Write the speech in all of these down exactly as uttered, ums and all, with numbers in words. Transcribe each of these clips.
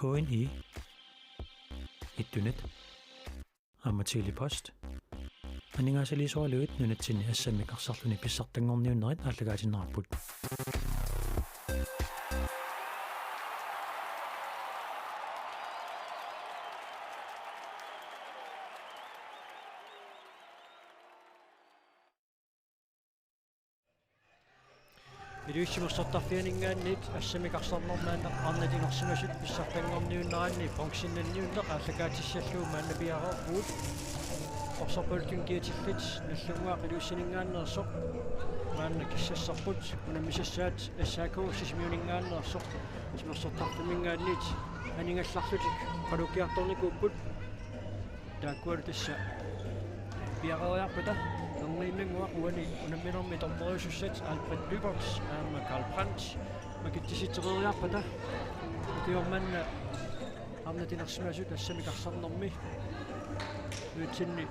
U N I, Ittunet, aamma Tele-Post aningaasaliisoralugit nunatsinni assammik arsarluni pissartanngorniunnerit aallakaatinneqarput. Ilulissat timersortarfianinngaanniit assammik arsarnermi maanna arnat inersimasut pissartanngorniunneranni bronzennanniunneq aallakaatissallugu maanna piareerpugut. Orsarpaluttunik kiatillit Nagdlunguaq Ilulissaninngaanneersoq maanna kissassarput, unammisassaat S A K Sisimiuninngaanneersoq timersortarfimminngaanniit aningallarlutik qaluukkiartornikuupput. Taakkualu tassa piareeriarpata, Erniimmannguaq uani unamminermi dommeriusussat Alfred Lyberth aamma Karl Brandt makitsisitsereeriarpata, ukioq manna arnat inersimasut assammik arsarnermi nunatsinni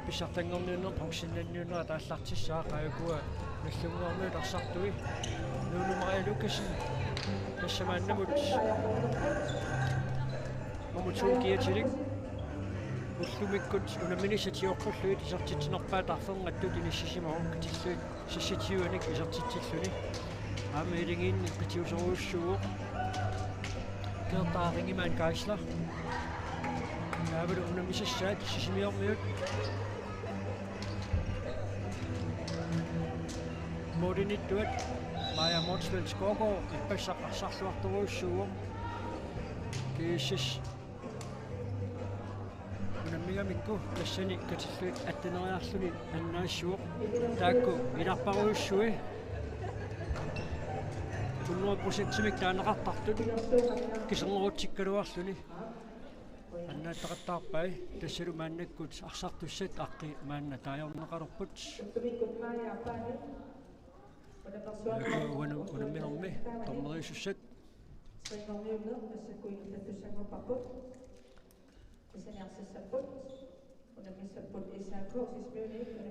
pissartanngorniunneq bronzennanniunnerat aallartissaaq. Qaajukua Nagdlunguarmiut arsartui, Nuunu Maria Lukassen tassa maannamut nummer to kiatilik ullumikkut unamminissat sioqqullugit isertitsinerpaat arferngattut inissisimavoq, katillugit seksogtyvenik isertitsilluni. Aamma Iligiinni qitiusorujussuuvoq Gerda Ringemann Geisler. Taavalu unammisassaat Sisimiormiut målinittuat Maja Motzfeldt Skovgaard ippassaq arsarluartorujussuuvoq. G S S unammigamikku tassani katillugit atteneriarluni annaassivoq. Taakku ilarparujussui hundrede procentimik taaneqartartut kisernerutsikkaluarluni annaattaqattaarpai. Tassalu maannakkut arsartussat aqqi maanna taajorneqalerput. Taakku uani unamminermi dommeriusussat.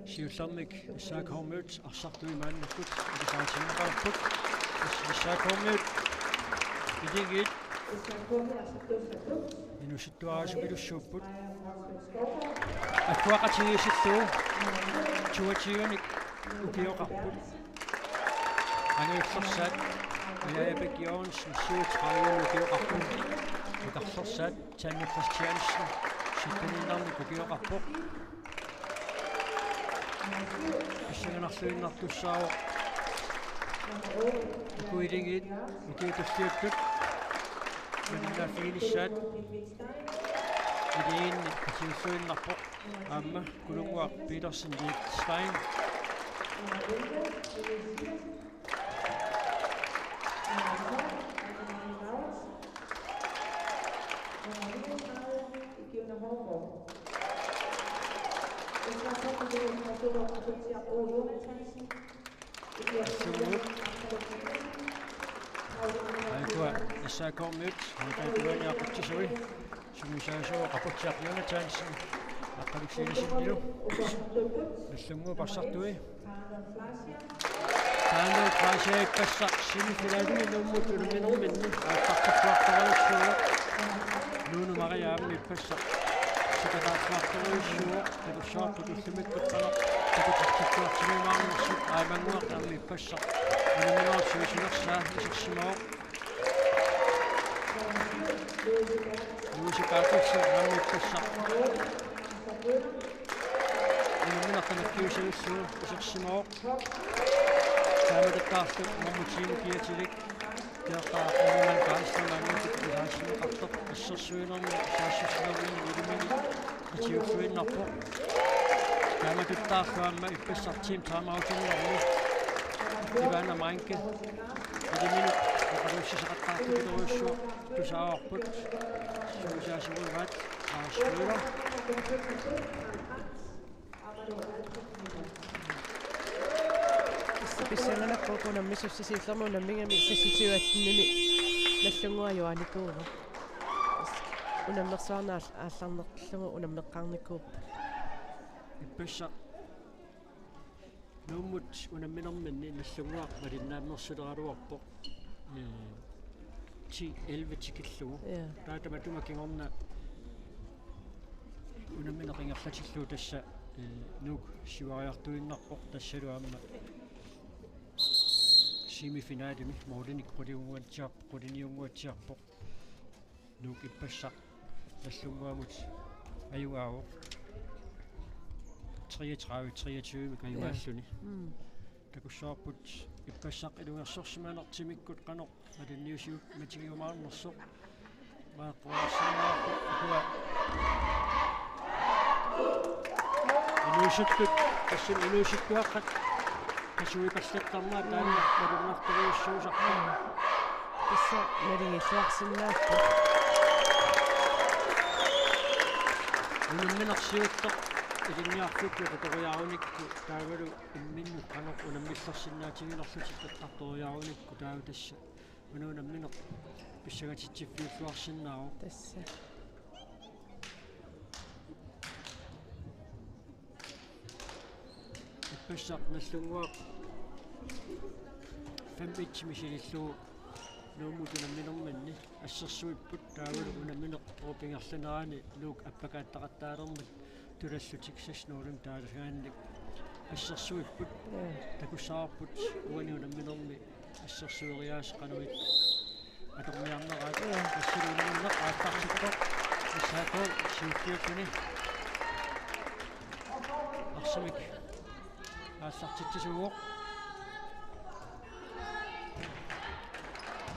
Siullermik S A K-miut arsartui maannakkut ilisaartinneqarput. S A K-miut Iligiit inusittuarisupilussuupput. Agguaqatigiissittuut toogtyvenik ukioqarput. Angajullersaat Ujaajapik Jørgensen syvogtredive ukioqarpoq. Ukarlersaat Tanja Christiansen sytteniinnarnik ukioqarpoq. Pissanganarluinnartussaavoq. Uku Iligiit ukiut tulliuttut malinnaaffiginissaat. Iligiinni qitiulluinnarpoq aamma Kulunnguaq Petersen Liechtenstein. Aajukua S A K-miut aamma taakkuani aqutsisui. Sungiusaasuuvoq Qaputsiaq Jonathansen, Aqqaluk Silasinnilu. Nagdlunguup arsartui. Taanna Fleischer ippassaq semifinalimi Nuummut unamminerminni aallartikkuartorujussuuvoq. Nuunu Maria aamma ippassaq sikataartuartorujussuuvoq. Takussavarput ullumikkut qanoq takutikkuartuinnarnersut. Aajumannguaq aamma ippassaq unamminerup sivisunersaa isersimavoq. Louise Berthelsen aamma ippassaq unamminertaa naggiussagussuuvoq isersimavoq. Taamatuttaarlu nummer ti kiatilik Gerda Ingemann Geisler maannakkut ilisaartinneqartoq assersuinermini saassussinermini ilimini qitiulluinnarpoq. Taamatuttaarlu aamma ippassaq team timeoutinnarmi Ivana Meinke iliminut oqaluussisaqattaartupilorussua tusaavarput. Sungiusaasuugaat Lars Møller. Tassa pissanganarpoq uku unammisussat, siullermik unammigami seksogtyve attenimi Nagdlunguaq Johanikuuvoq. Unammersuarneq aall-, aallarnerlugu unammeqqaarnikuupput. Ippassaq Nuummut unamminerminni Nagdlunguaq malinnaammersuleraluarpoq. Ee, ti elleve tikillugu. Ja. Taava tamatuma kingorna unammineq ingerlatillugu tassa, eh, Nuuk siuariartuinnarpoq tassalu aamma semifinalimi målinik quliunnguatsiarp-, quliniunnguatsiarpoq. Nuuk ippassaq Nagdlunguamut ajugaavoq. Treogtredive treogtyve-mik ajugaalluni. Mm. Takussavarput ippassaq ilungersorsimanertimikkut qanoq malinniusiuk matigiumaarnersoq. Maaqquarsinnaarput ukua inuusuttut, tassani inuusuttuaqqat qasuipallattaarmat taanna malunnartorujussuusarpoq. Tassa nalingilluarsinnaapput. Unamminersiuttoq ilinniarfittut tatoriarunikku taavalu imminnut qanoq unammillersinnaatiginerlutik eqqartoriarunikku taava tassa una unammineq pissangatitsiffiulluarsinnaavoq. Tassa. Ippassaq Nagdlunguaq fem et misilillugu Nuummut unamminerminni assersuipput taavalu unammineq ingerlanerani Nuuk appakaattaqattaalermat tulallutik seks nul-imik taasagaannik assersuipput. Ja. Takussavarput uani unamminermi assersueriaaseq qanoq atorniarneraat. Ja. Tassalu unammineq aallartippoq. S A K siulliulluni arsamik aallartitsisuuvoq.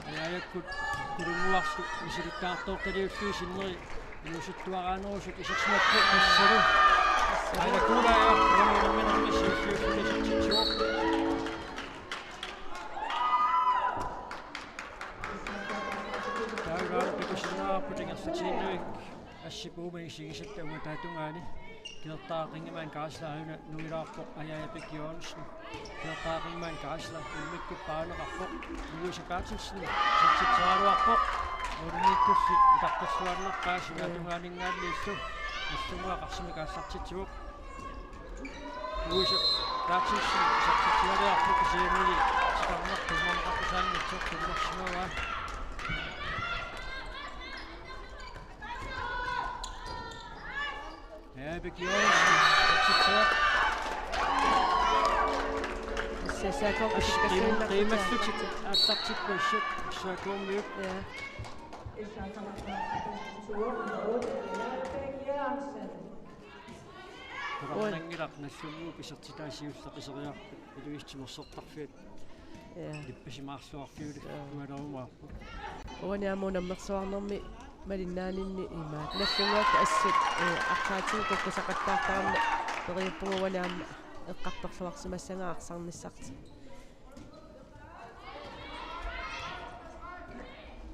Ajaajakkut Kulunnguarlu misilittagartoortaliullugit sinneri inuusuttuaraanerusut isersimapput tassalu. Aila Kuulaaja, unamminermi siulliulluni isertitsivoq. Taava takusinnaavarput ingerlatiinnavik assip uuma isigisatta uunga taava tungaani. Kiortaq Ingemann Geisler aajuna nuilaarpoq Ajaaja Bech Jørgensen. Kiortaq Ingemann Geisler immikkut paaneqarpoq. Louise Berthelsen isertitseraluarpoq. Målimiikkulli utaqqilluinnarpaa sinaata tungaaninngaanniillu. Nagdlunguaq arsamik aallartitsivoq. Louise Berthelsen isertitseriarpoq kisiannili titarneq tummaneqartusaanngitsoq tummersimavaa. Ja, Bech Jørgensen isertitsivoq. Tassa S A K-p qiim-, qiimallutik aallartippassuk S A K-miut. Ja. Qularnanngilaq Nagdlunguup isertitaa siulleq iseriarpat Louise timersortarfiat. Ja. Ippasimaarluarfiulik. Ja. Tualarumaarput. Uani aamma unammersuarnermi malinnaaninni imaak. Nagdlunguakkut assut, eh, arsaatigut kukkusaqattaartarami periuppunga uani aamma eqqartorluarsimassagaat arsarnissartik.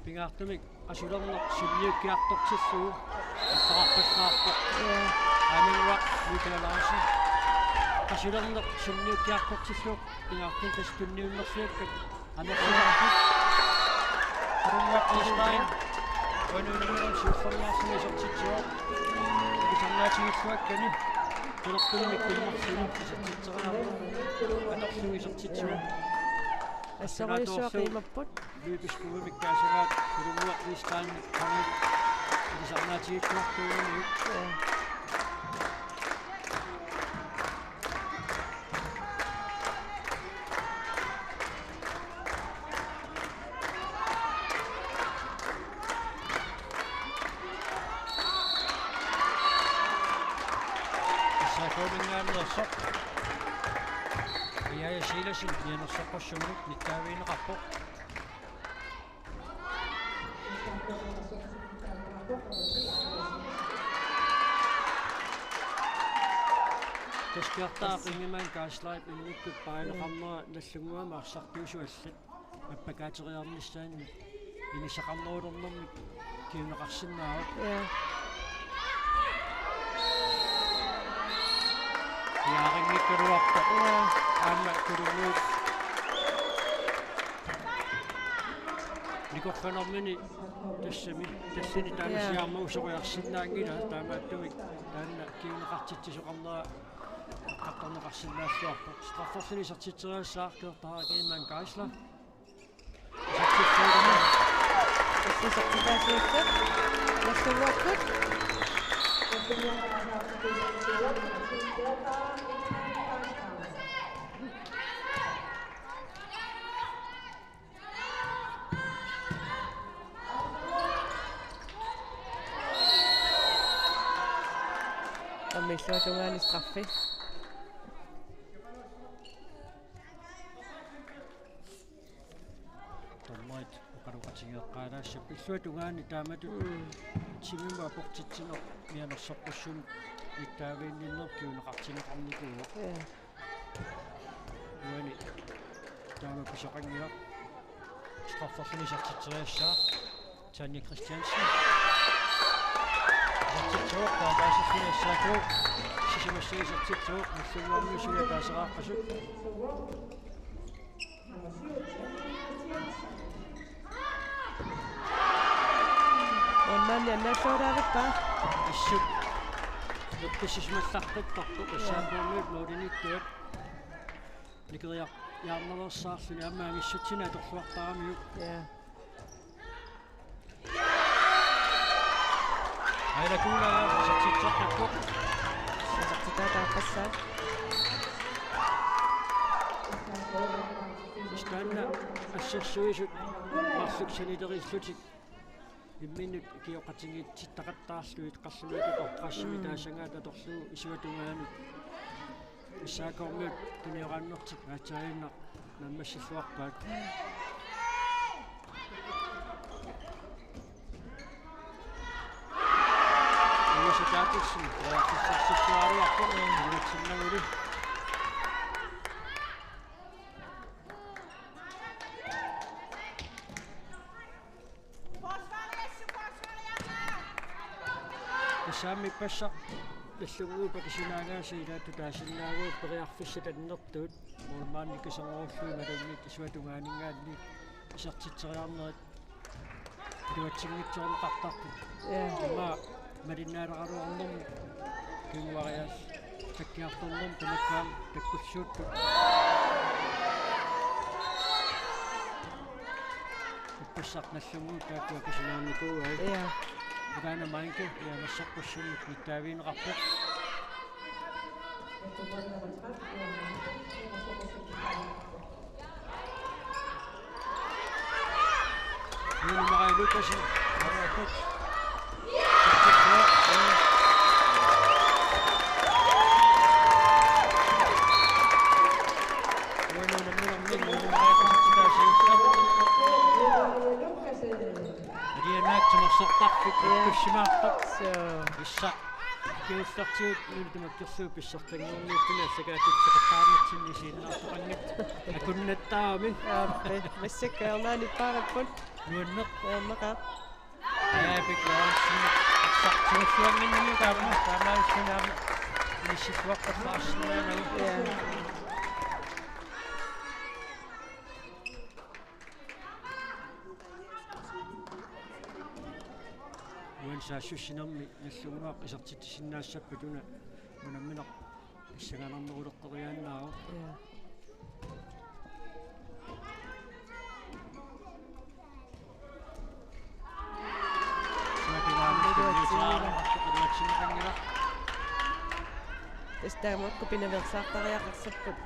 Pingaartumik qasulerneq sunniukkiartortillugu assaarpallaarpoq. Ja. Aamma Michael Larsen. Qasulerneq sunniukkiartortillugu pingaartumik tassa tunniunnerfiakkat amerlisarput. Kulunnguaq Ismail. Uani unamminermi siullerniarsimasoq isertitsivoq. Ilisarnaatigilluakkani. Tulerpulumik pinnersilu isertitseriarlugu. Atorlugu isertitsivoq. Assorujussuaq qiimapput. Løbeskuemik taasagaat Kulunnguaq Ismail qanil ilisarnaatigilluartuugamik. Ja. S A K-minngaanneersoq. Ajaaja Silassen mianersoqqussummik nittaavigineqarpoq. Tassa Kiortaq Ingemann Geisler immikkut paaneqarnera Nagdlunguamut arsartuusuallat appakaateriarnissaannik inissaqarnerulernermik kinguneqarsinnaavoq. Ja. Piareerikkaluarpoq. Ja. Aamma Kulunnguup nikorfanermini tassami, tassani taanna, ja, siaarmagusoriarsinnaanngilaa, taamaattumik taanna kinguneqartitsisoqarnera eqqartorneqarsinnaalluarpoq. Straffersini isertitseriassaaq Kiortaq Ingemann Geisler. Isertitseriarlugu. Isertitaasussat Nagdlunguakkut. Aamma illuatungaani straffi. Dommerit oqaloqatigeeqqaalaassapput illuatungaani taamatut. Mm. Timimut aportitsineq mianersoqqussummik nittaaviinninneq kinguneqartinneqarnikuuvoq. Ja. Uani taama pisoqanngilaq. Strafferluni isertitseriassaaq. Tanja Christiansen. Isertitsivoq, taamaasilluni S A K. Sisamassaat isertitsivoq, Nagdlunguami suli ataasiaqqasut. Maanna annaalluarpaa. Assut. Nukkissisimallartaqarpoq, ja, S A K-miut målimiittuat. Nikeriarnaveersaarluni aamma angissutsineq atorluartaramiuk. Ja. Aila Kuula isertitseqqippoq. Isertitaa taappassaaq. Taanna assersuisut marluk sanileriillutik imminnut ikioqatigiittitaqattaarlugit, qallunaatut oppressimi, mm, taassagaat atorlugu illuatungaanut S A K-miut tunioraannertik aatsaaginnaq naammassilluarpaat. Juuso Davidsen, periarfissarsiuaruarpoq, iluatsinnaguli. Tassami ippassaq Nagdlunguup akisunaagaasa ilaattut taasinnaavaat, periarfissat annertuut. Målmandit kisernerullugit imaluunniit illuatungaaninngaanniit isertitseriarnerit iluatsinngitsoorneqartarput. Ja. Immaqa malinnaaleqaraluarnermi kinguariaat takkiartornermi tamakku aamma takkussuupput. Ippassaq Nagdlunguup taakku akisunaarnikuuai. Ja. Ivana Meinke mianersoqqussummik nittaavigineqarpoq. Julie Marie Lukassen. Alianaak timersortarfik, ja, tussimaapput. Suu. Issa. Kingullertigut Nunatta Makkerluup pissartanngorniuttuni allakaatitseqattaarnitsinni isiginnaartoqanngitsoq. Akunnattaarami. Aappi, massakkut ajornaaniippaaripput. Nuanneq. Nuanneqaaq. Aapik Jørgensen. Arsaq tigulluannginnamiuk aamma. Taamaalilluni aamma inissilluarpallaarsinnaanagu. Ja. Uani saassussinermi Nagdlunguaq isertitsisinnaassapput una unammineq pissanganarneruleqqeriaannaavoq. Ja. Suatigaanni iluatsinneqanngilaq. Tassa taamakku pinaveersaartariaqarsimapput.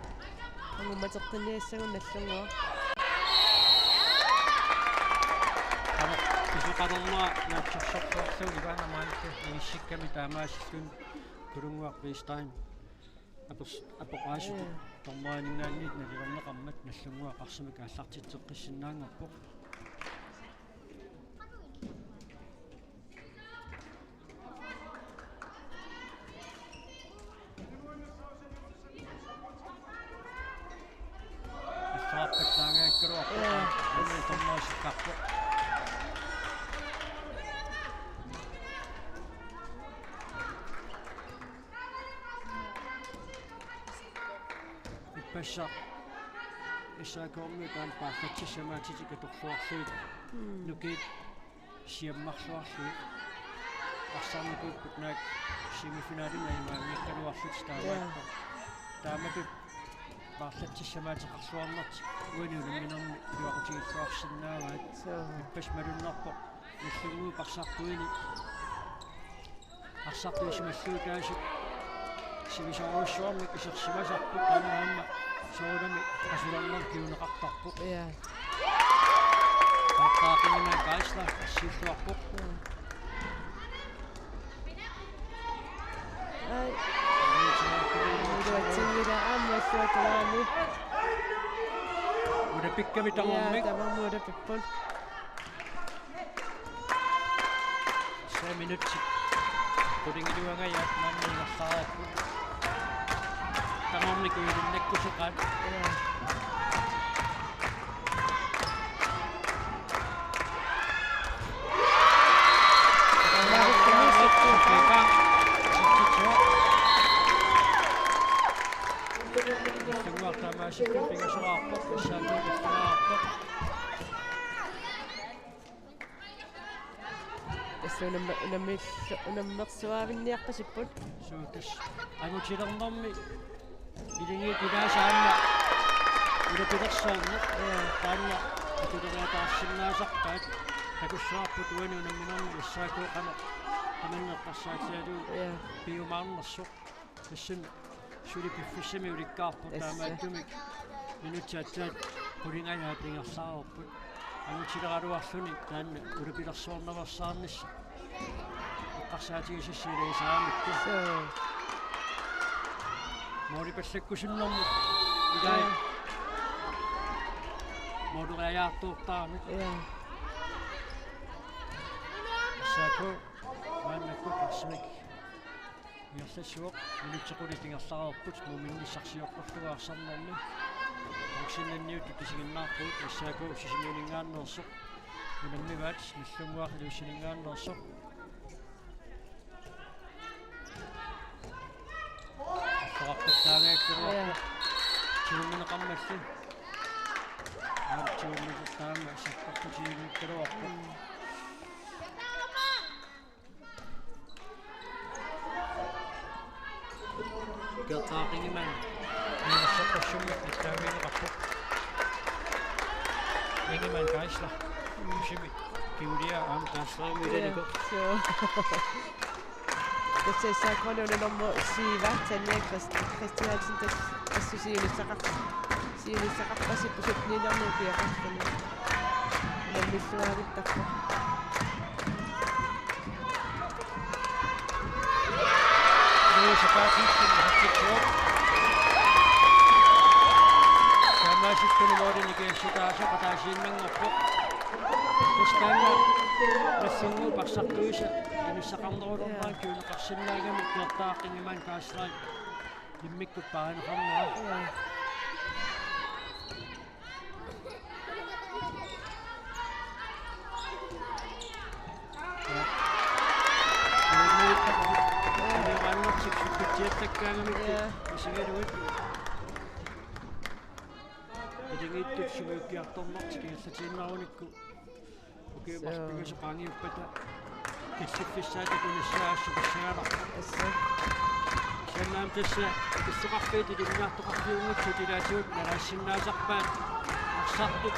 Angummateqqinniassagut Nagdlunguaq. Qanoq pisoqalermara naatsorsorluarlugu Ivana Meinke inissikkami taamaasilluni Kulunguaq Wistein apers-, apoqaasutut. Mm. Dommeriningaanniit nalilerneqarmat Nagdlunguaq arsamik aallartitseqqissinnaanngorpoq. Assarpassaangaakkaluarpoq. Ee. Aamma tommoisikkarpoq. Ippassaq S A K-miut aamma paallatsissamaatitik atorluarlugit. Mm. Nukiit siammarluarlugit. Arsarnikuupput naak semifinalimi imaanngikkaluarlutik taamaappoq. Jaa. Taamatut paallatsissamaateqarluarnertik uani unamminermi iluaqutigilluarsinnaavaat. Suu. Ippassaq malunnarpoq. Nallunnguup arsartuini. Arsartuisimalluutaasut sivisoorujussuarmik isersimasarput, taanna aamma soorunami qasulerneq kinguneqartarpoq. Ja. Qeqertaaqqap Ingimaani Kaisla assiilluarpoq. Ja. Ai. Iluatsinngilaq aamma illuatungaanik. Ulapikkami tamarmik. Ja, tamarmik ulapipput. Seks minutsit qulingiluangajaat maanna ingerlareerput. Tamarmik uilinnakkusuqaat. Ja. Tassa unamme-, unammil-, unammersuaavinniarpasipput. Suu, tassa angutilernermi iligiit ilaasa aamma ulapilersoorneq. Ja. Taanna atuleriataarsinnaasarpaat, takussavarput uani unamminermi S A K qanoq tamanna eqqarsaatsialugu, ja, piumaarnersoq. Tassami suli piffissami ulikkaarput. Tassa. Taamaattumik minutsit aatsaat qulingajaat ingerlareerput. Angutileraluarluni taanna ulapilersoornaveersaarnissaq eqqarsaatigisassaq ilagisaramikku. Suu. Mooripallakkusunnermut ilai. Ja. Mooriajaartuuttaramik. Ja. S A K maannakkut arsamik ingerlassuaq, minutsit qulit ingerlareerput, muuminnissarsioqqullugu arsarnermi. Assigiinngitsunik isiginnaarput, S A K Sisimiuninngaanneersoq unammivaat, Nallunnguaq Ilulissaninngaanneersoq. Soqarpassaangaakkaluarpoq. Ja. Tigunneqarmalli. Aamma tigunneqartaama sakkortutiginngikkaluarpoq. Mm. Qeqertaaqqap Ingimaani. Miinussaqqussummik pitsaavigineqarpoq. Ingemann Geisler. Simi. Kiulia aamma taassaami ilaniko. Joo. Tassa S A K-mi nummer syv, Tanja Christ-, Christiansen, tas-, tassa siunissaqar-, siunissaqarpasippoq syttenniinnarnik ukioqarluni. Unammilluaavittarpoq. Nuusaqaatiitsinni hatsiksuaq. Taamaasittunik moorinik ikiassutaasoq ataasiinnanngorpoq. Tassa taanna Nallunnguup arsartuisa inissaqarnerulornerani kinguneqarsinnaagamik Qeqertaaqqap Ingimaani Geisler immikkut paarineqarnera. Ilagiittut sumiukkiartornertik ingerlatiinnarunikku. Ukiut marluk pingasut qaangiuppata killiffissaata kunissaassutissaanarpoq. Assa. Siannaam tassa illoqarfiit ilinniartoqarfiunngitsut ilaatigut nalaassinnaasarpaat arsartut.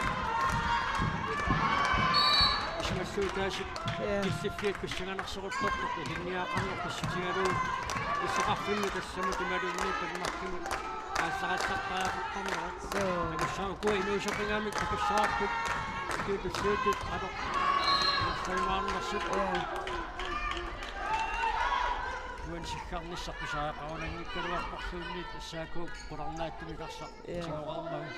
Isumalluutaasut, ja, killiffiat pissanganarsoruttortoq ilinniagaqarneq pissutigalugu illoqarfinni tassamut imaluunniit Danmarkimut aallarallartariaqartarnerat. Joo. Takussavarput ukua inuusoqingaamik takussavarput. Ukiut tulliuttut qanoq ingerlajumaarnersut. Joo. Uani siggarnissaq pisariaqarunanngikkaluarparluunniit S A K qularnaatsumik arsaq, joo, tigoraarmagu.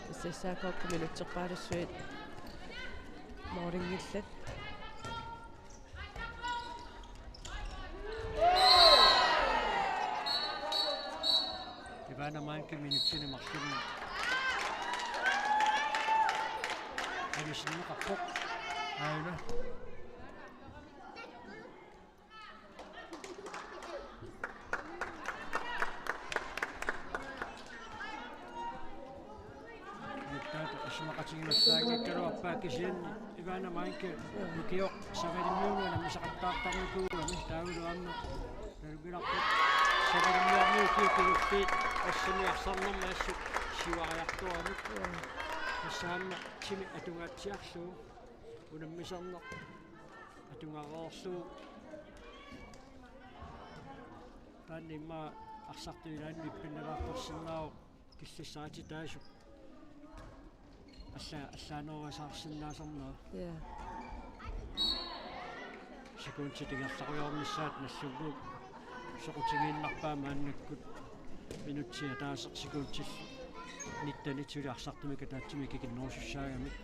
Tassa S A K-p minutserpaalussuit moorinngillat. Ivana Manke minutsini marlunni anisinneqarpoq. Aana. Nuttaata isumaqatigivallaanngikkaluarpaa kisianni Ivana Manke ukioq Savalimmiuni unammisaqattaartarnikuugami taavalu aamma nalunngilarput. Savalimmiormiut ukiut kingulliit assimi arsarnermi assut siuariartoramik. Tassami timi atungaatsiarlugu. Unammisarneq atugareerlugu. Taanna immaqa arsartup ilaanni ippinnalaartorsinnaavoq killissaatitaasut. Alla-, allaanerusaarsinnaasarnera. Ja. Sekundit ingerlarujoornissaat Nagdlunguup soqutigiinnarpaa maannakkut. Minutsit ataaseq sekundit nittenit suli arsartumik ataatsimik ikinnerusussaagamik.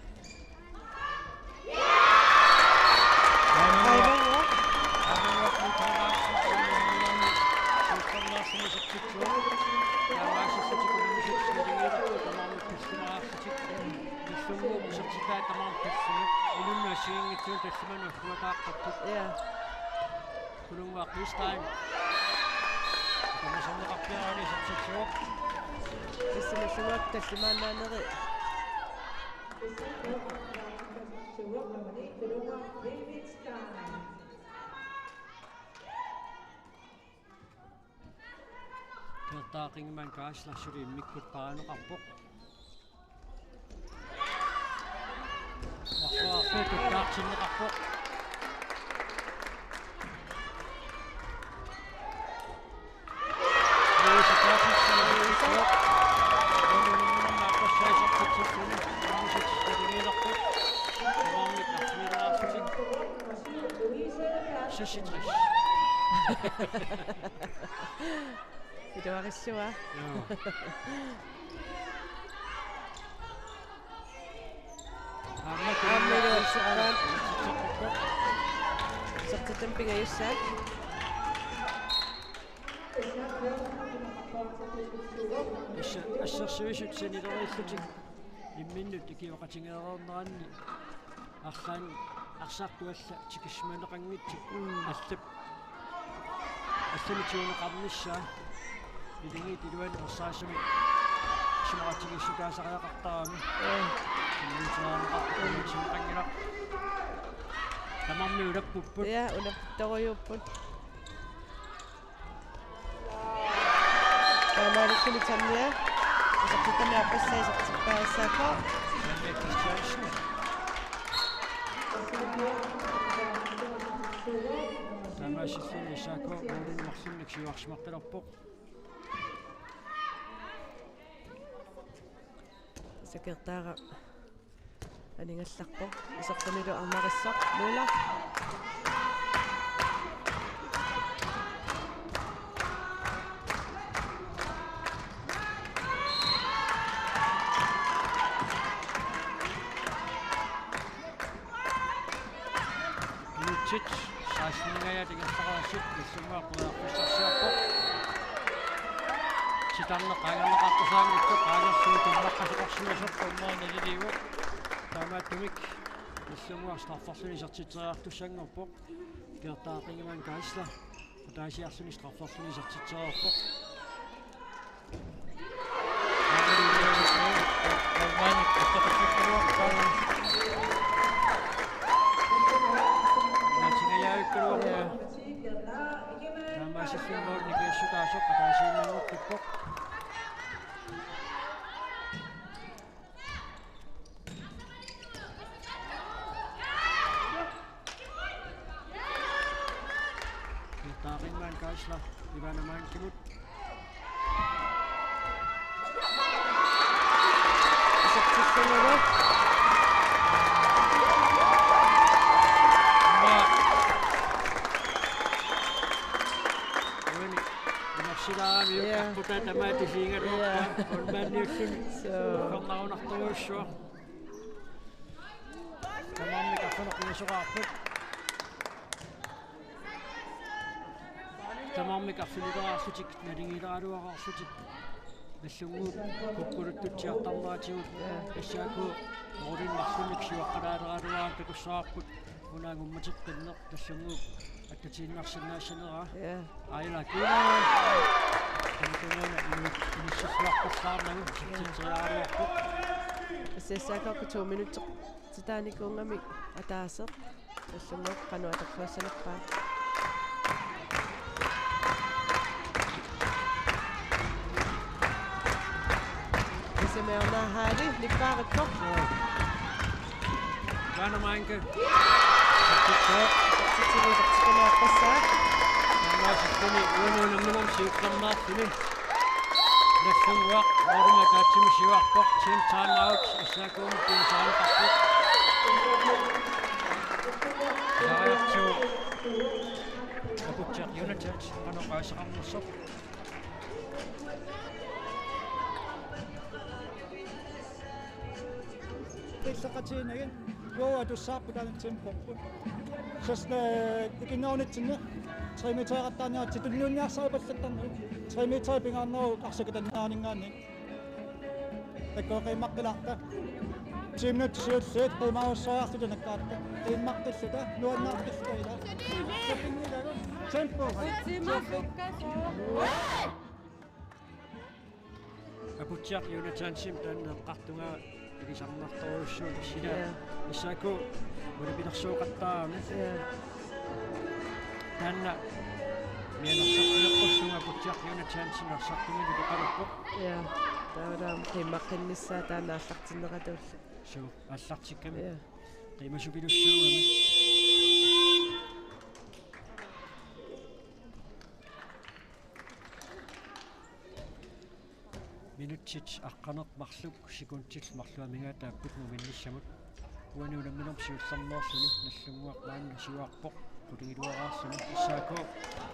Aivan. Ja. Kulunguaq Kristian. Tamasannaqarpiarani isertitsivoq. Tassa Nagdlunguaq tallimaannaaneri. Gerda Ingemann Geisler suli immikkut paarineqarpoq. Marluarfiit tuttaartinneqarpoq. Louise Berthelsen. Seksogtres. Iluarissua. Joo. Aamma iluarissua. Isertitami pingajussaat. Tassa assersuisut sanileriillutik imminnut ikioqatigeereerneranni arlaannik arsartut alla tikisimaneqanngitsut. Mm. Allap. Allamik tiguneqarnissaa. Ilagiit iluanni ersarissumik isumaqatigiissutaasariaqartarami. Ja. Immiussaaneqarpoq, immiussaaneqanngilaq. Tamarmik ulappupput. Ja, ulapputorujuupput. Taamaalilluni Tamia. Isertitami aappassaa isertippaa S A K. Tamia Christiansen. Taamaasilluni S A K målini marlunnik siuarsimartalerpoq. Sakertaara. Aningallarpoq. Isertunilu arnarissaq. Møller. Minutsit seksten-ingajaat ingerlareersut Nagdlunguaq periarfissarsiorpoq. Titarneq qaangerneqartussaanngitsoq, qaangerlugu tummaqqasoqarsimasoq uummaanaliliivoq. Taamaattumik Nagdlunguaq strafferluni isertitseriartussanngorpoq. Gerda Ingemann Geisler ataasiarluni strafferluni isertitseriarpoq. Taamaasilluni målini kiissutaasoq ataasiinnanngortippoq. Gerda Ingemann Geisler, Ivana Mankimmut. Isertitsinngilaq. Uani inersilaarami. Ja. Ukkapputa tamaat isigaluarpa. Ja. Unammiulluni. Suu. Uffernarunartorujussuaq. Tamarmik arfineq-pingasoqarput. Tamarmik arfinileraarlutik, naligiileraluaraarlutik. Nagdlunguup kukkuluttutsiartarneratigut S A K målini marlunnik siuaqqalaaleraluaraanni takussavarput. Una angummateqqinneq Nagdlunguup attatiinnarsinnaassaneraa. Ja. Aila Kuno. Tamatumuuna inu-, inissilluaqqullaarnagu, ja, isertitseriaraluarpoq. S A K-kut to minutsit. Titaanikuunngami ataaseq. Nagdlunguup qanoq atorluassanerpaat. Meernahaali nikkaarikko. Vaana Manke. Titiliuteqartitaniarpassaa. Naammaasittuni uani unamminermi siullernaarluni. Nallunnguaq, målimi ataatsimut siuarpoq, team time out, S A K-mi piusaanaqarpoq. Sariartigu Aputsiaq Jonathansen, qanoq aasaqarnersoq. Pilleqatiinagit, uagut atussavarput taanna temporput. Sasna ikinnerunitsinni, tre metereqattaarniarta tunniunniarsaripallattarneq. Tre meter pingaarneruvoq arsaq atanniaraninngaanniit. Takuuk qiimmaqqilaarta. Ti minutsit siulliit qiimaarussaartut nakkaarta. Qiimmaqqilluta, nuannaartilluta ila. Tempo. Aputsiaq Jonathansen taanna eqqartugaa ilisarnartorujussuuvoq sila. Ja. S A K unapilersooqattaarami. Ja. Taanna mianersartulerpullugu Aputsiaq Jonathansen arsartumilu toqalerpoq. Ja. Taava qiimmaqqinnissaa taanna aallartinneqartuullu. Suu, aallartikkami. Ja. Qiimasupilussuugami. Minutsit aqqaneq marluk sekundit marluk amigaataapput muminnissamut. Uani unamminermi siullernaarluni Nallunnguaq maanna siuarpoq qulingiluaraarluni. S A K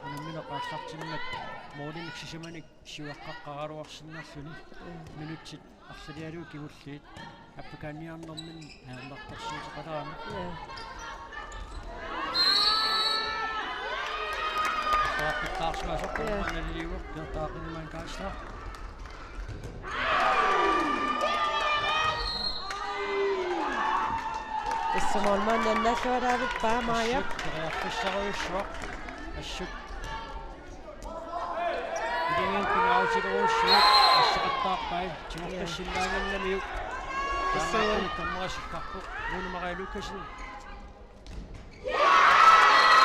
unammineq aallartinnat målinik sisamanik siuaqqaqqaaraluarsinnarluni. Minutsit arlalialuit kingulliit. Appakaanniarnermini ajornartorsiuteqalaarami. Ja. Saappittaarsimasoq. Ja. Qummanalliuvoq, Peter Ingemann Geisler. Tassa målmandip annaalluaraavippaa, Maja. Assut periarfissarujussuaq. Assut Iligiinni pingaarutilerujussuit asseqattaarpai, tigoqqissinnaannginnamiuk. Tassa. Taamaattumik tammerasikkarpoq, Lone Marie Lukassen.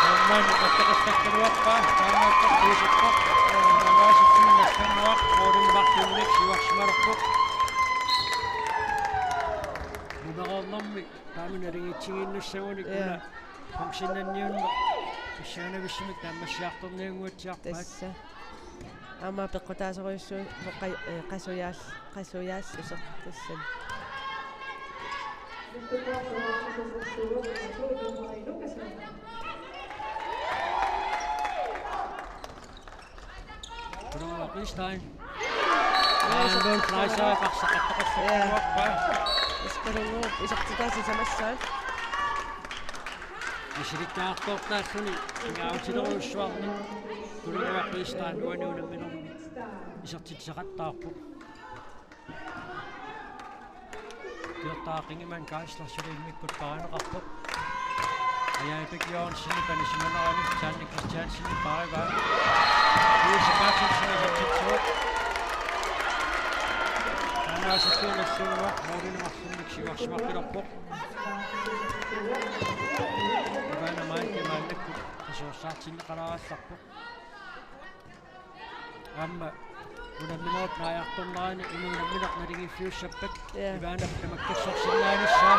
Taamaattumik attaqqissakkaluarpaa, taamaattumik puisippoq. Taamaattumik Nallunnguaq, målimik marlunnik siuarsimalerpoq. Mumereernermi taama naligiitsigiinnassagunik. Ja. Una Qongsinnanniunneq pissanganavissumik naammassiartorniannguatsiarpaat. Tassa. Aamma peqqutaasorujussuuvoq qa-, eh, qasujaal-, qasujaallusoq tassani. Qulinguaq Ristein. Aa, Lone Fleischer eqqarsaqattaqassappaa. Qulinguup isertitaa sisamassaat. Misilittagartoortaalluni pingaarutilerujussuarnik. Qulinguaq Ristein uani unamminermi isertitsaqattaarpoq. Peter Ingemann Geisler suli immikkut paarineqarpoq. Ajai Bæk Jørgensen panisimanerani Sanne Christiansen paarivaa. Louise Berthelsen isertitsivoq. Taamaasilluni Nallunnguaq målimik marlunnik siuarsimaqqilerpoq. Ivana Manke maannakkut qasuersaartinneqalaarallarpoq. Aamma unamminerup naajartornerani inuup unammineq naligiiffiussappat. Ja. Ivaanap tamakkersorsinnaanissaa.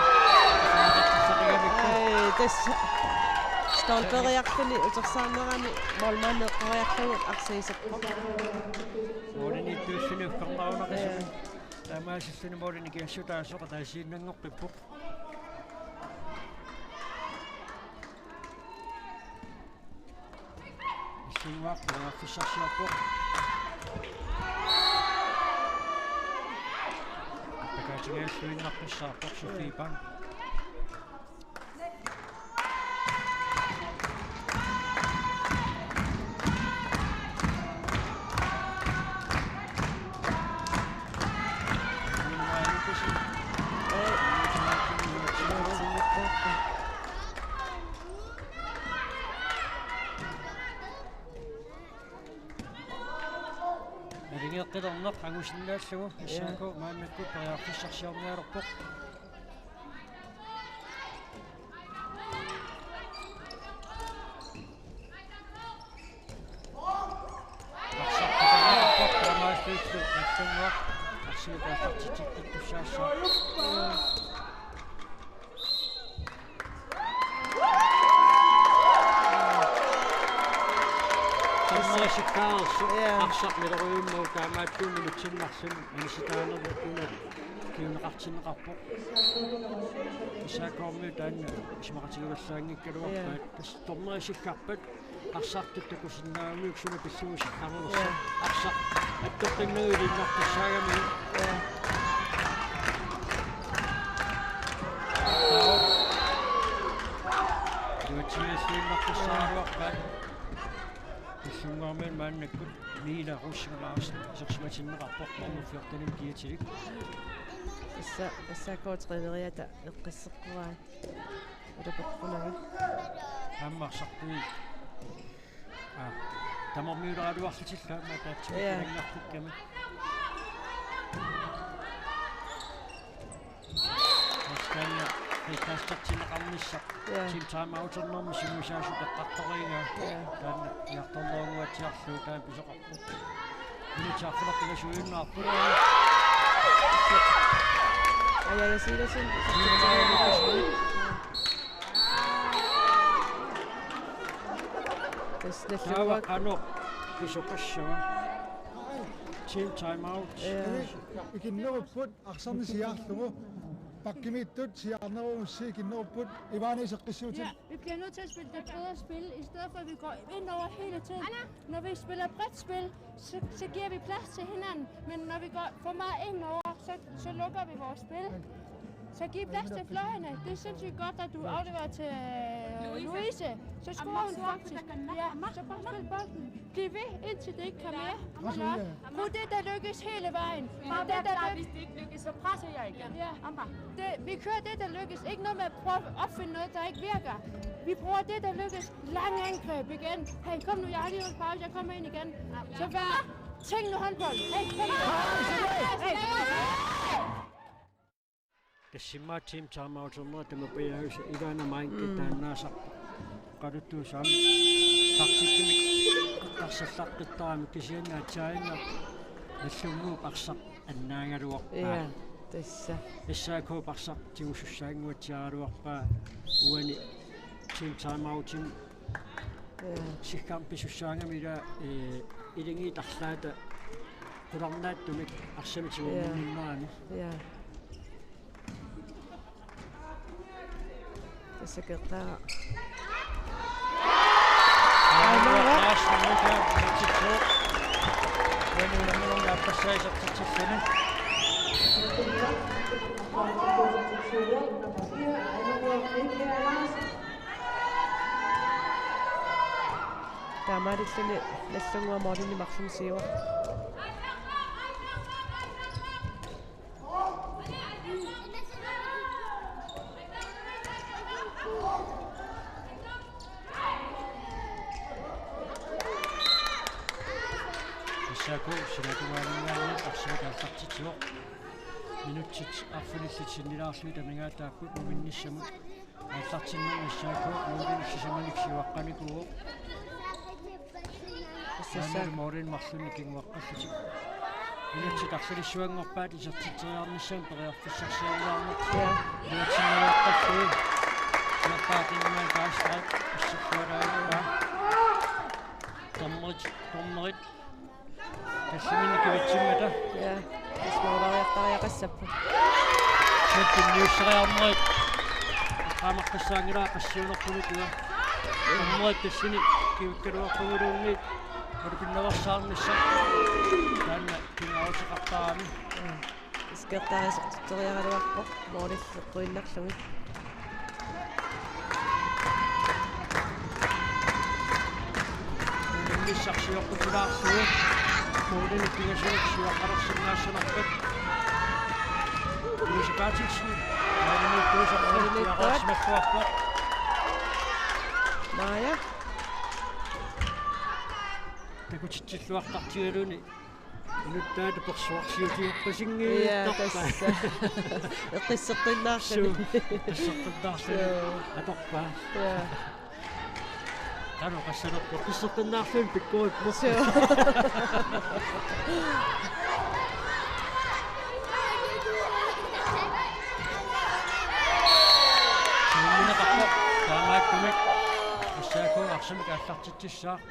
Saaqartissaqigamikku. Ai, tassa. Stolperiarluni utersaarnerani målmandi eqqoriarlugu arsaasippoq. Målimiittuulluni uffarnarunaqisumik. Ja. Taamaasilluni målini kiassutaasoq ataasiinnanngoqqippoq. Nallunnguaq periarfissarsiorpoq. Appakaatigiilluinnartussaavoq Sofie Bang. Naligeeqqilerneq angusinnaallugu. Ja. S A K maannakkut periarfissarsiornialerpoq. Siupaasartitsittussaassaaq. Dommerisikkaarsu. Ja. Arsaq miloriummagu taamaattuumilu tinnarlun anisitaanermut una kinguneqartinneqarpoq. S A K-miut taanna isumaqatigivallaanngikkaluarpaat. Ja. Tassa dommerisikkarpat arsartut takusinnaagunik suna pillugu sikkanersoq. Ja. Arsaq attoqqinnagu ilinnartussaagamiuk. Ja. Iluatsigiinnartussaagaluarpaat. Illunnguarmiut maannakkut Mila Rosenlaarsen isersimatinneqarpoq nummer fjorten-imut kiatilik. Tassa S A K-træneriata eqqisseqquaa. Utapeqqunanga. Aamma arsartui. Aa, tamarmiuleraluarlutillu aamma ataatsimik. Ja. Ilanngartikkami. Taanna frikastartinneqarnissaq. Ja. Team timeouternermi sungiusaasut eqqartorigaa. Ja. Taanna iartornerunnguatsiarlugu taanna pisoqarpoq. Minutsit arfineq-pingasut uinnarput. Aja, ja, Silasen. Tassa nallunnguaq. Taava qanoq pisoqassava? Team timeout. Ja. Ikinnerupput arsarneq siaarlugu. Bakkimiittut siaarnerugussi ikinnerupput. Ivani seqqissuutit. Ja, vi bliver nødt til at spille det bedre spil, i stedet for at vi går ind over hele tiden. Når vi spiller bredtspil, så, så giver vi plads til hinanden, men når vi går for meget ind over, så, så lukker vi vores spil. Så giv plads til fløjene. Det er sindssygt godt, at du afleverer til øh, Louise. Så scorer hun faktisk. Ja, så bare spil bolden. Bliv ved, indtil det ikke kan mere. Eller, brug det, der lykkes hele vejen. Brug det, der lykkes. Hvis det ikke lykkes, så presser jeg igen. Ja. Det, vi kører det, der lykkes. Ikke noget med at prøve at opfinde noget, der ikke virker. Vi bruger det, der lykkes. Lang angreb igen. Hey, kom nu, jeg har lige en pause. Jeg kommer ind igen. Så vær, tænk nu håndbold. Hey, kom nu. Hey, hey, hey. Tassa immaqa team timeouterneq tamakkiisumik Ivana Meinke taannaasarpoq. Oqaluttuussammat taktikkimik eqqarsallaqqittarami kisianni aatsaannguaq Nallunnguup arsaq annaagaluarpaa. Ja, tassa. S A K-p arsaq tigusussaannguatsiaraluarpaa uani team timeoutimi. Ja. Sikkamik pisussaagami ila, eh, ilingiit arlaata qularnaattumik arsamik tigunnginnerani. Ja. Tassa Qeqqaaq. Aamma. Lars Nuka, nummer to. Uani unamminermi aappassaa isertitsilluni. Taamaalilluni Nallunnguaq målini marlunni siuarpoq. S A K sinaatugaaninngaanniit arsamik aallartitsivoq. Minutsit arfinillit sinnilaarlugit amigaataapput muminnissamut. Aallartinnermi S A K målinik sisamanik siuaqqanikuuvoq. Tassa S A K. Maannalu målini marlunni kinguaqqallutik. Minutsit arfilissuanngorpaat isertitseriarnissamut periarfissarsioriarnertik. Ja. Iluatsinnaveeqqallugit. Iserpaaqinnaat Kaastrak isserlualaarpaa. Dommerit, dommerit. Tassani kivitsimmata. Ja. Ismoolariartariaqassapput. Siuttunniussariarnerit. Qaamaqqissaanngilaa qassiunerpulukua. Dommerit tassani kivikkaluarpaguluunniit. Orpinnavarsaarnissaq. Taanna kingaaruteqartarami. Iskertarisoqquteriaraluarpoq. Målillu quinnarlugit. Unammissaarsiorput ilaarlugu. Målini pingasunik siuaqqalersinnaassanerpat. Louise Berthelsen. Målimiittuusarpoq. Målimiittuusarpoq. Maja. Takutitsilluartartigaluni. Inuttaata persuarsiutigerpasinngittarpa. Ja, tassa. Eqqisseqqinnaarluni. Suu, eqqisseqqinnaarluni. Suu. Atorpaa. Ja. Qanoq qassanerpoq eqqisseqqinnaarluni pikkorippoq. Suu. Taamaattumik S A K arsamik aallartitsissaaq.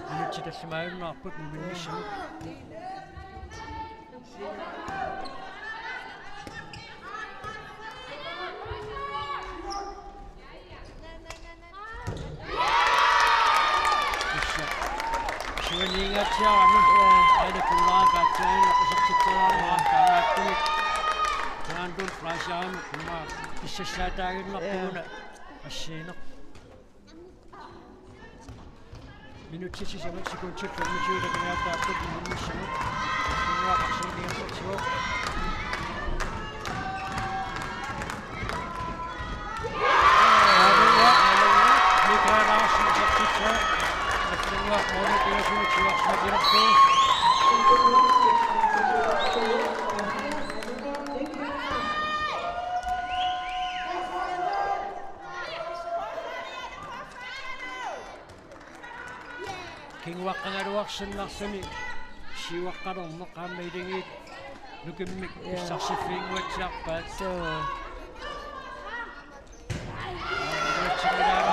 Minutsit tallimaajunnaarput muminnissamut. Tassa siuaniingaatsiarami. Aana kullaaqaatsaanna isertitseriarlugu taamaattumik. Taanna Fleischerimi kumaa kissassaataaginnarput. Ja. Una assigineq. Minutsit sisamat sekundit femogtyve takuneqartarput muminnissamut. Sinnera arsamik ingerlatsivoq. Mikael Larsen isertitseq. Sinnera måli pilersunik siuarsimatilerlugu. Kinguaqqagaluarsinnarluni siuaqqalerneq aamma ilagiit nukimmik. Ja. Pissarsiffiginnguatsiarpaat. Suu.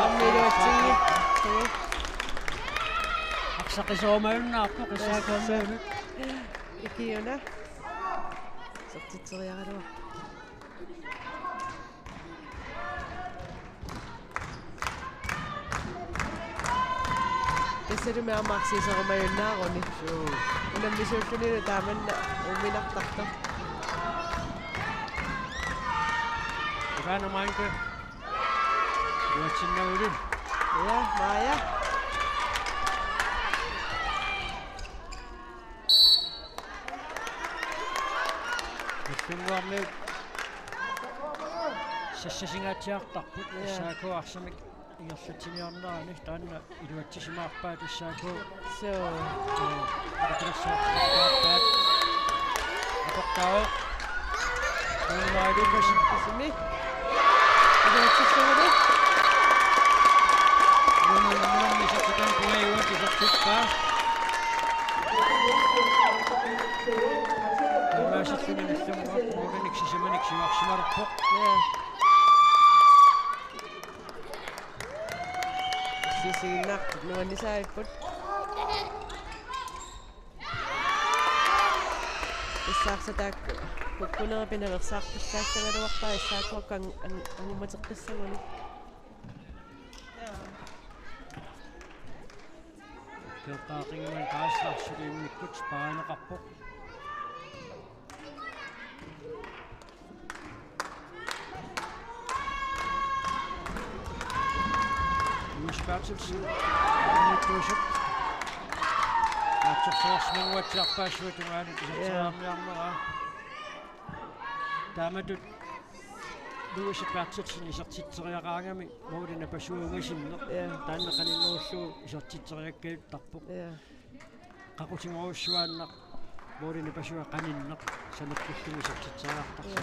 Aamma iluatsinngilaq. Suu. Arsaqqisoormajunnaarpoq S A K-miunut. Ikiuna. Isertitseriaraluarpoq. Tassalumi aamma arsiiserumajunnaaruni. Suu. Unammisuullunilu taamanna uuminartartoq. Ivana Manke. Iluatsinnagu. Ja, Maja. Ullunnguarmiut sassasingaatsiartarput. Ja. S A K arsamik ingerlatsiniarnerani taanna iluatsisimaarpaat S A K. Suu. Ee, apersorsimaarpaat. Apertaavoq. Uumai Lukasen. Kisimi. Iluatsissagulu. Uumai Lukasen isertitan kuajuat isertippaa. Taamaasilluni Nagdlunguaq målinik sisamanik siuarsimalerpoq. Ja. Issiisiginnartut nuannisaapput. Issaarsaq taakku kukkunerit pinaveersaartussaallagaluarpaa S A K-kka ang-, ang-, angummateqqissaguni. Kertaaqqinngimmat Kaassaarsuliimmikkut paarineqarpoq. Louis Berthelsen. Louis. Aatsorsuarsimanguatsiarpaassuit tungaanut isertitseriarneraa. Taamatut Louis Berthelsen isertitseriaraangami måli napasuunngitsoq. Ja. Taanna qaninnerullugu isertitseriakkajuttarpoq. Ja. Qaqutigorujussuaannaq måli napasua qaninneq sanerlullumi isertitseriartarpoq. Ja.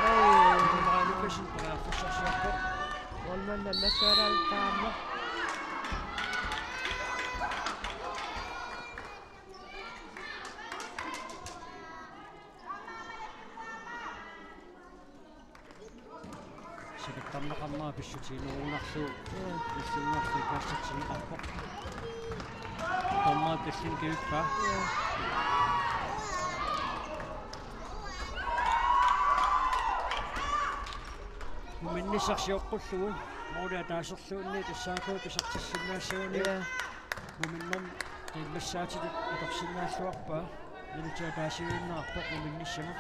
Ai. Uumai Lukasen periarfissarsiorpoq. Målmand Anna Sørdal taama. Sivikittarneqarnera pissutiginerugunarlugu. Ja. Illunnguarlu frikastetsinneqarpoq. Dommerit tallini kivippaa. Ja. Muminnissaq sioqqullugu. Måli ataaserluunniit S A K-p isertissinnaassaguni. Ja. Muminnermi qiimmassaatitut atorsinnaalluarpaa. Minutsit ataasiinnarpoq muminnissamut.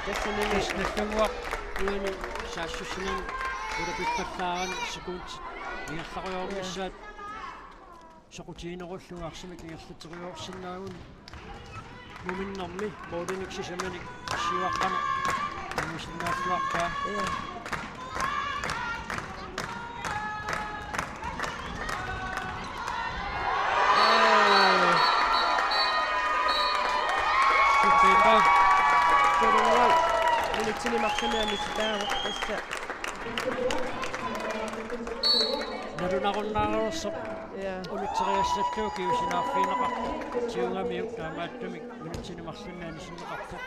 Tassani Nagdlunguaq uani saassussinermi ulapippallaarani sekundit ingerlarujoornissaat. Soqutiginerullugu arsamik ingerlatseriorsinnaagun. Muminnermi målinik sisamanik siuaqqaneq angisinnaalluarpaa. Ja. Super. Kuluup minutsini marlunni anissitaavoq tassa. Nalunarunnaareersoq. Ja. Unitsereersallugu kiusinaarfiineqartoq. Tiugamiuk taamaattumik minutsini marlunni anisinneqarpoq.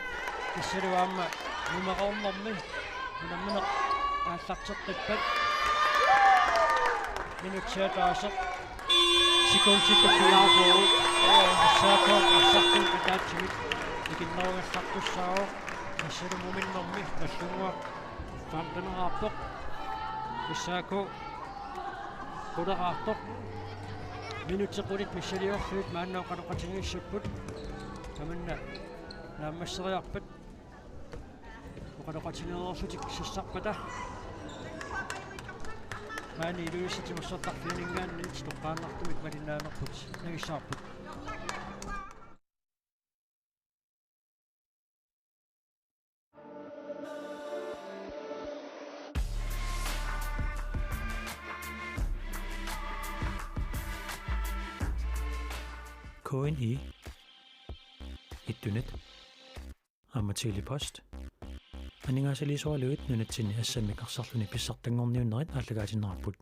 Tassalu aamma numeroornermi unammineq aallarteqqippat. Minutsit ataaseq. Sekundit piaarput. S A K arsartut ataatsimik ikinnerugallartussaavoq. Tassalu muminnermi Nagdlunguaq femteneraarpoq. S A K quleraartoq. Minutsit qulit missiliorlugit maanna oqaloqatigiissapput. Tamanna naammasseriarpat oqaloqatigiilerlutik sassarpata. Maani Ilulissat timersortarfianinngaanniit toqqaannartumik malinnaanerput nangissavarput. K N I, Internet, aamma Tele-Post. Aningaasaliisoraluit nunatsinni assammik arsarluni pissartanngorniunnerit aallakaatinneqarput.